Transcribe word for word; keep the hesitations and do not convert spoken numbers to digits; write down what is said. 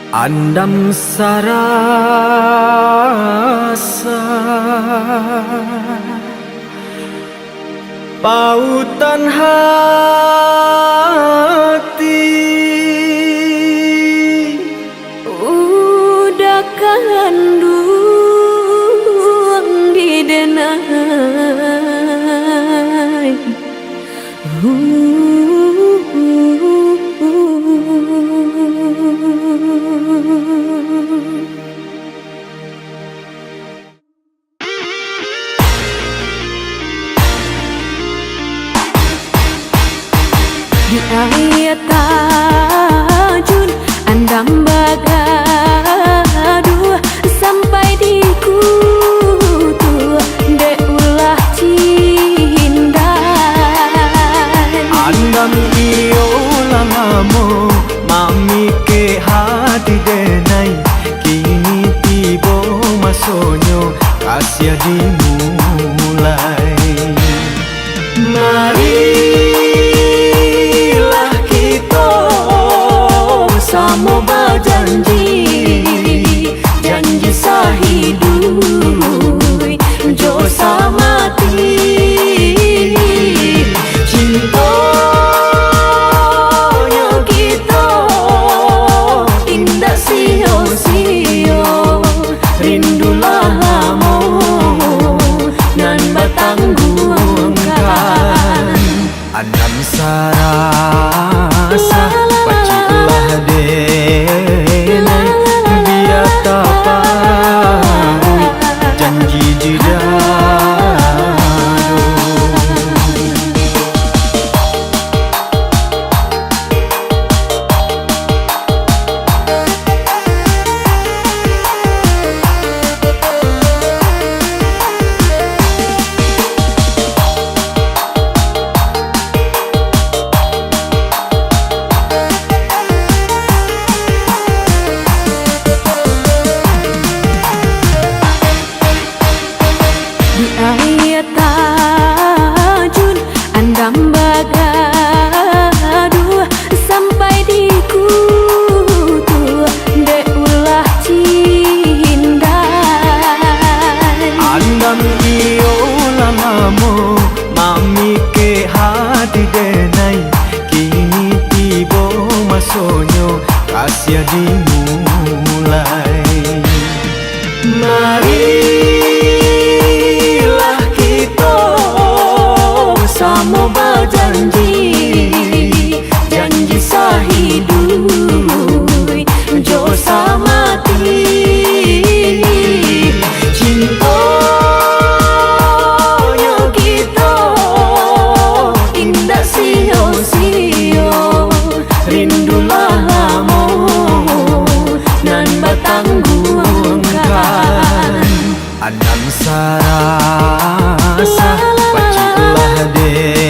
Andam sarasa, pautan hati. Udah kanduang di denai. Di aia tajun andam bagaduh, sampai di kutu dek ulah cindai. Andam iyo lah lamo mamikek hati denai, kini tibo masonyo kasiah dimulai. Marilah kito samo bajanji, janji sahiduik jo samati. Cintonyo kito indak sio-sio, rindu lah lamo nan batangguangkan. Andam sarasa, paciklah denai, bia taparuik janji di dado. Di aia tajun andam bagaduh, sampai di kutu dek ulah cindai. Andam iyo lah lamo mamikek hati denai, kini tibo masonyo kasiah dimulai. Marilah kito samo bajanji, janji sahiduik jo samati. Cintonyo kito indak sio-sio, rindu lah lamo nan batangguangkan. Andam sarasa, paciklah denai,